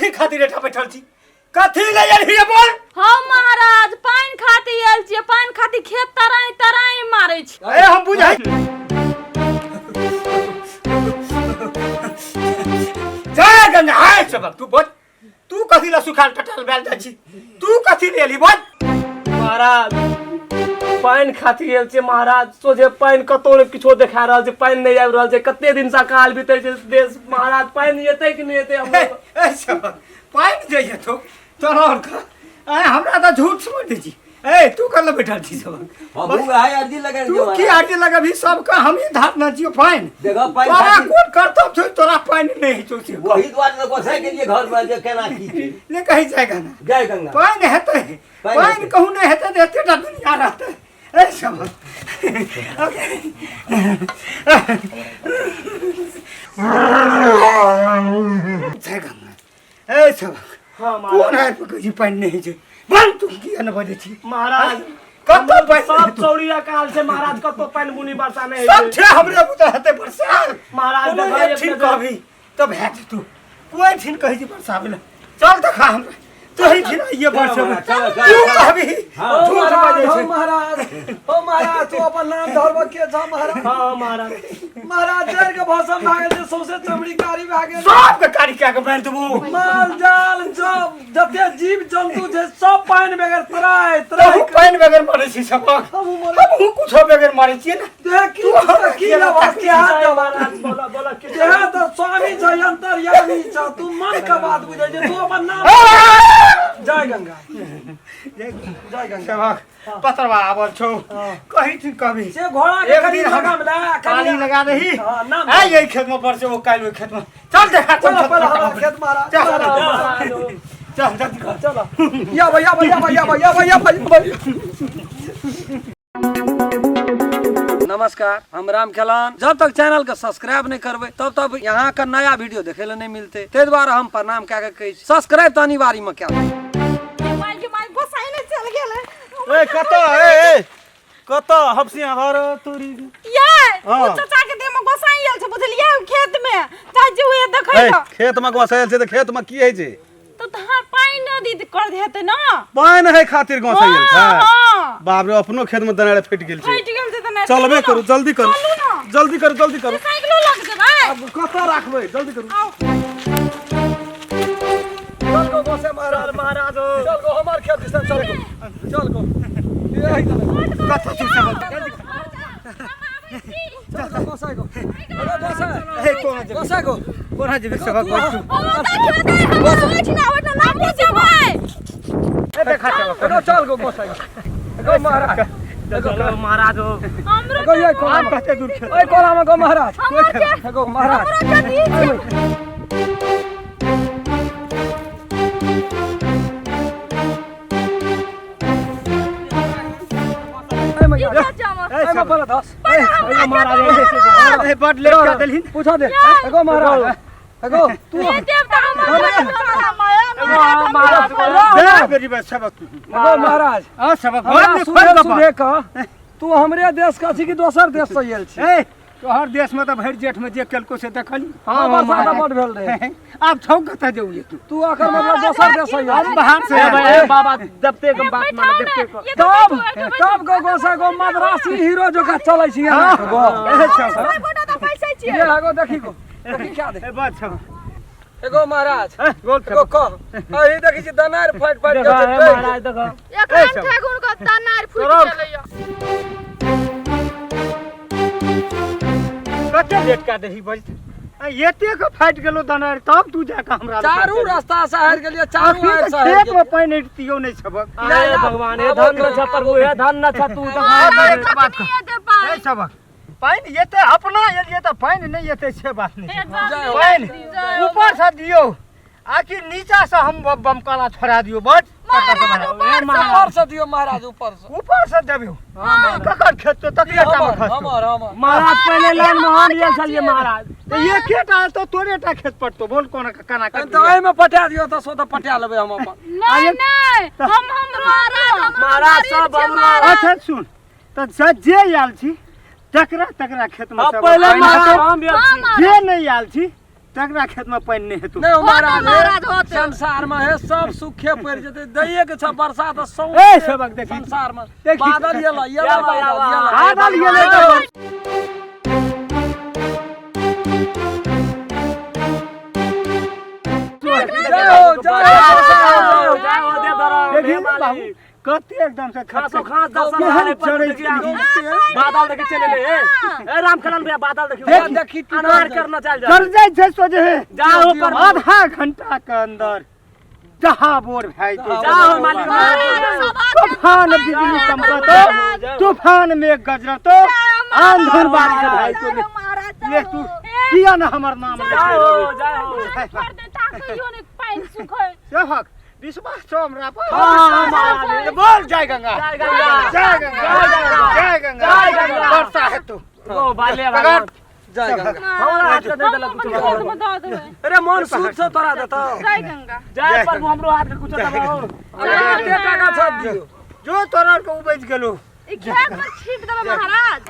कथी खातिर एठा बैठल छी? कथी ले एलही बोल? हम महाराज पानि खातिर आयल छियै, पानि खातिर खेत तराई तराई मारै छी। ए हम बुझै जय गंगा हाय सबक तू बोल, तू कथी ला सुखाल टटल भेल जाइ छी? तू कथी ले एलही बोल? महाराज पानि खातिर आयल छियै महाराज, सोझे पानि कतौ ने किछो देखा रहल छै, पानि नहि आबि रहल छै, कते दिन से अकाल बीतै छै देश महाराज, पानि एतै कि नहि एतै? ए, ए सबक पानि जे हेतौ तोरा और का ए हमरा तऽ झूठ समझ दै छी। ए तू कल बैठल छी सबक? हमहूँ वएह अर्जी लगा तू की अर्जी लगबही? सबके हमही धारने छियौ पानि। देखो पानि तोरा खातिर- कोन कर्तव्य छौ? तोरा पानि नहि होइ छौ से। वही दुआरे तऽ गोसाइ गेलियै घर में जे केना की छै। नहि कहै छै गाना। जय गंगा। पानि हेतै, पानि पानि हेतै। कहूँ नहि हेतै तऽ एतेटा दुनिया रहतै। ए सब जय गंगा। ए सब हाँ महाराज। कोन आबि कऽ कहै छी पानि नहि होइ छै? बन, तू किया नहि बजै छी? महाराज कतऽ पानि सब हेतौ? चौरी अकाल छै महाराज, कतौ पानि बुनी वर्षा नहि सब होइ छै। छै हमरे बुते हेतै वर्षा महाराज, कोनो देखऽ एक एक ठिन नजर। कहबी तऽ भए जेतौ। कोइ ठिन कहै छी वर्षा भेलै, चल देखा हमरा तोही ठिन आइए वर्षा भेलै। चल, चल, तू चल। कहबी हाँ। झूठ बजै हो छै। महाराज, हो महाराज, तू अपन नाम धरब के छ महाराज? हाँ महाराज। महाराज जड़ के भसम भए गेल छै, सौंसे चमड़ी कारी भए गेल। सबके कारी कए के मारि देबौ। माल जाल सब जते जीव जंतु छै सब पानि बगैर तराय तराय। तहु पानि बगैर मरै छी सबक। हमहूँ मरै। हमहूँ कुछो बगैर मरै छियै ने। देह की तू हमरा की किया लेबह, ताकै के हाथ देबह? महाराज बोला बोला कि देह तऽ स्वामी छै, अंतर्यामी छ, तू मन के बात बुझै छै, तू अपन नाम। जय गंगा, जय गंगा। सबक पतरवा आबल छौ, कही छी कभी से घोड़ा के एक कनी दिन हम लगाम ला कनी पानी लगा दही। हाँ, नाम आ यही खेत में पड़ से वो काल्हि ओहि खेत में चल देखा कोन चलो खेत पहले में हमारा पड़। खेत महाराज। चल, चलो, महाराज। चल जल्दी कर। चलो या भैया भैया भैया भैया भैया भैया भैया। नमस्कार, हम राम खेलान। जब तक चैनल के सब्सक्राइब नहीं करबै तब तक यहाँ का नया वीडियो देखे ला नहीं मिलते, ताहि दुआरे हम प्रणाम कए के कहै छी सब्सक्राइब तऽ अनिवार्य में कए देबै। माय के माय, गोसाई ने चल गेलै। ए कतऽ? ए ए कतऽ हफसिया घर तोरी? ये हाँ। ओ चाचा के देह में गोसाई आयल छै, बुझलियै? ओ खेत में चाहे जे हुए देखै ए ल। खेत में गोसायल छै तऽ खेत में की होइ छै? तो धान पानि नदी कर देते ना। पानि है खातिर गोसायल छै? हाँ, हाँ। बाप रे, अपनो खेत में दनारे फटि गेल छै। फटि गेल छै तऽ नहि। चलबे चलू ना। करू, जल्दी करू। चलू ना। जल्दी करू, जल्दी करू। साइकिलो लग जेबै। आब कतऽ राखबै? जल्दी करू। आउ। चल गो गोसे महाराज। चल महाराज। चल गो हमार खेत दिसन, चल गो, चल गो। ये कतऽ तू सबक? जल्दी कर। चल गो गोसाई गो, अरे गोसाई। ए कोना जेबी? गोसाई गो। कोना जेबी सबक? तू ओ तऽ खेत है हमरा ओहिठिना, ओहिठिना ना बुझबै। ए देखा सबक। एगो चल गो गोसाई गो, एगो महाराज। चलो महाराज। हमरो एगो ये कोना आब में कते दूर खेत? ओए कोना में गो महाराज? हमरो खेत, एगो महाराज। हमरो खेत ई छै। ए मैया, ई चाचा ए ए सबक। पहले धस। ए महाराज ऐसे ए बड लेट कऽ देलहिन। पूछा दे एगो महाराज, एगो तू ए देवता हमर माया महाराज। दे बेरी बस सबक तू। एगो महाराज। हां सबक, हमरा घर में सुधे खोल सुधे कह, तू हमरे देश का छी कि दोसर देश से आयल छी? ए तोहर देश में तऽ भरि जेठ में जे केलको से देखली। हाँ, वर्षा तऽ बड भेल रहे। आब छौ कतऽ जेबही तू? तू एकर मतलब दोसर देश से आयल हम बाहर से ए आयल। भाई, ए बाबा, जबते के बात मानो देखते को। तब तब गो गोसा गो मद्रासी हीरो जोका चलै छी यहाँ गो। ए सबक। गोटा तऽ पैसे छियै। ये एगो देखी गो, देखी क्या दे। ए बस सबक। एगो महाराज। ए बोल एगो सबक। कह, अही देखी छी दनार फाटि फाटि देखो के ए छै। महाराज देखो। एखन ठेहुन के तनार फुटि गेलैया। कते लेट कऽ देही बज आ एतेक फाटि गेलो दनार तब तू जाके हमरा लग चारू चलि। रास्ता से हारि गेलियै, चारू अखनी आरि तऽ से हारि खेत में गेलियै। पानि अटितियौ नहि सबक। हे भगवान, हे धन न छ प्रभु, हे धन न छ तू तऽ। एक बात कखनी कह। एतै पानि? ए सबक, पानि एतै अपना एलियै तऽ पानि नहि एतै से बात नहि छै। जय हो। पानि जय हो। ऊपर से दियौ आकि नीचा से हम बमकाला छोड़ा दियौ बस। महाराज ऊपर से। ऊपर से दियौ महाराज, ऊपर से। ऊपर से देबियौ ककर खेत तो तकरे टा में हमर खसतौ। हमर हमर। महाराज पहले लाइन में हम गेल छलियै महाराज। तऽ एकेटा तऽ तोरे टा खेत पटतौ, बोल कोना केना तऽ कटतौ? एहिमे पटा दियौ तऽ सो तऽ पटा लेबै हम अपन। नहि नहि, हम महाराज महाराज सब हमरा। अच्छा सुन तऽ जे आयल छी तकरा तकरा खेत में अब सब पहले पानि महाराज हेतौ। हम गेल छी। जे नहि आयल छी तकरा खेत में पानि नहि हेतौ। नहीं महाराज, महाराज, होत। संसार में है सब सूखे पड़ जेते, दैये के छ बरसा त सौ ए सबक देखी। संसार में देखी। बादल येला येला बादल येला बादल येले तो जय हो जय हो जय हो दे धरम देखी हे बाबू मालिक। कते एकदम से खासो खास दर्शन केहन हारे पर चढ़ै देखिया। छै। बादल देखे चले ले ए राम खलन भैया बादल देखियो। देखी, देखी, अनार करना चल जा चढ़ जाइ छै सोझे। जाओ पर आधा घंटा के अंदर जहा बोर भए जेतै। जाओ मालिक। महाराज, सब आदमी तूफान बिजली चमकतो, तूफान में गजरतो, आंधर बारिश भए जेतौ। महाराज, ले तू किया न हमर नाम ले। जाओ जाओ। छोड़ दे ताकइयो ने पानि सुखै। सेवक विश्वास छौ हमरा पर? हाँ, महाराज। तो बोल जय गंगा, जय गंगा। जय गंगा, जय गंगा, जय गंगा। वर्षा हेतु ओ बाले पकड़। भगवान। जय गंगा। हमरा हाथ के दे देलक हम कुछो। अपन खेत में दऽ देबै। अरे मन सूद छ तोरा देतौ। जय गंगा। जय प्रभु हमरो हाथ के कुछो दबाओ। अरे कते टाका छ दियो। जो तोरा के उपज गेलो ई खेत में छीट देबै महाराज।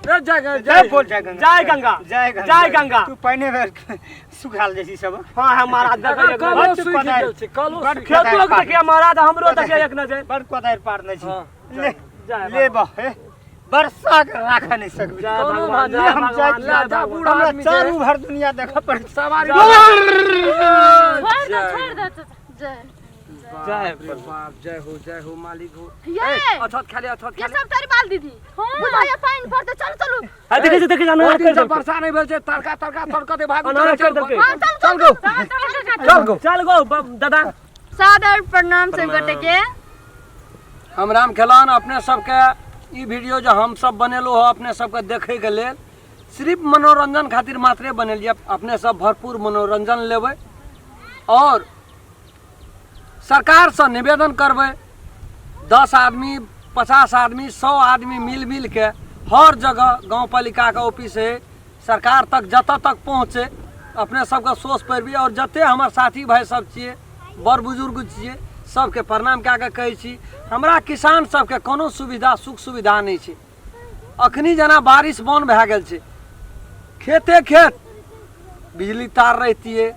रे जय गंगा, जय बोल जय गंगा, जय गंगा, जय गंगा, जय गंगा। तू पहिने बेर सुखाल जैसी सब। हाँ हाँ महाराज देखिए। कलो बड सूखि कोदारि। गेल छै, कलो बड सूखि खेतो के देखिए महाराज, हमरो देखिए एक नजर। बड़ कोदारि पारने छी। हाँ, ले जय ले बा हे वर्षा के राख नहीं सकबी। जय कोनो भगवान, भा- जय ले हम भगवान, जाइ जय जा, जा, भगवान। बूढ़ हमरा आदमी छै। चारू भर दुनिया देखऽ पड़ै। सवारी छोड़ दे, छोड़ दे चाचा। जय जय रे बाप, जय हो जय हो मालिक हो। ये अछत खाली, अछत ये खाली। सब तारी बाल दीदी बुझाया पानि पड़तै। चलू चलू। आ देखै छी देखै छी ओहि अनार दिन कर से देलकै। वर्षा नहीं भेल छै, तड़का तड़का तड़कते भागू। अनार चल कर देलकै। हाँ, चल चल गो, चल चल चल गो। चल गो दादा। सादर प्रणाम सब गोटे के। हम राम खेलान अपने सबके ई वीडियो जो हम सब बनेलो हो अपने सबके देखे के लेल सिर्फ मनोरंजन खातिर मात्रे बनेलिए। अपने सब भरपूर मनोरंजन लेबै और सरकार से निवेदन करबै 10 आदमी 50 आदमी 100 आदमी मिल मिल के हर जगह गाँव पालिका के ऑफिस है सरकार तक जतऽ तक पहुँचे अपने सबके सोच पैरवी। और जते हमर साथी भाई सब छियै, बड़ बुजुर्ग छियै, सबके प्रणाम कए कऽ कहै छी हमरा किसान सबके कोनो सुविधा सुख सुविधा नहि छै। अखनी जेना बारिश बन्द भए गेल छै, खेते खेत बिजली तार रहितियै,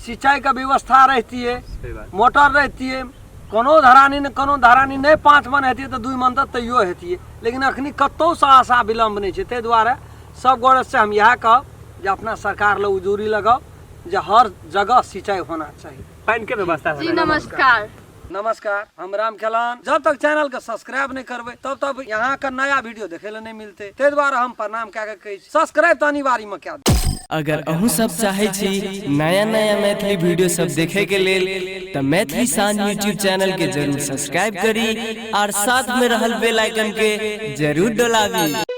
सिंचाइके व्यवस्था रहितियै, मोटर रहितियै, कोनो धरानी ने कोनो धरानी नहि 5 मन हेतियै तऽ 2 मन तऽ तैयो हेतियै, लेकिन अखनी कतहुसँ आशा विलम्ब नहि छै। ताहि दुआरे सब गोरेसँ हम इएह कहब जे अपना सरकार लग उजूरी लगाउ जे हर जगह सिंचाई होना चाही, पानि के व्यवस्था जी नमस्कार। नमस्कार, हम राम खेलान। जब तक चैनल के सब्सक्राइब नहीं करबै तब तक यहाँ के नया वीडियो देखे ले नहीं मिलते, ताहि दुआरे हम प्रणाम कए के कहै छी सब्सक्राइब तऽ अनिवार्य में कए दियौ। अगर अहूँ सब चाहे छी नया नया मैथिली वीडियो सब देखे के लेल तऽ मैथिली शान यूट्यूब चैनल के जरूर सब्सक्राइब करी और साथ में रहल बेल आइकन के जरूर डोलाबी।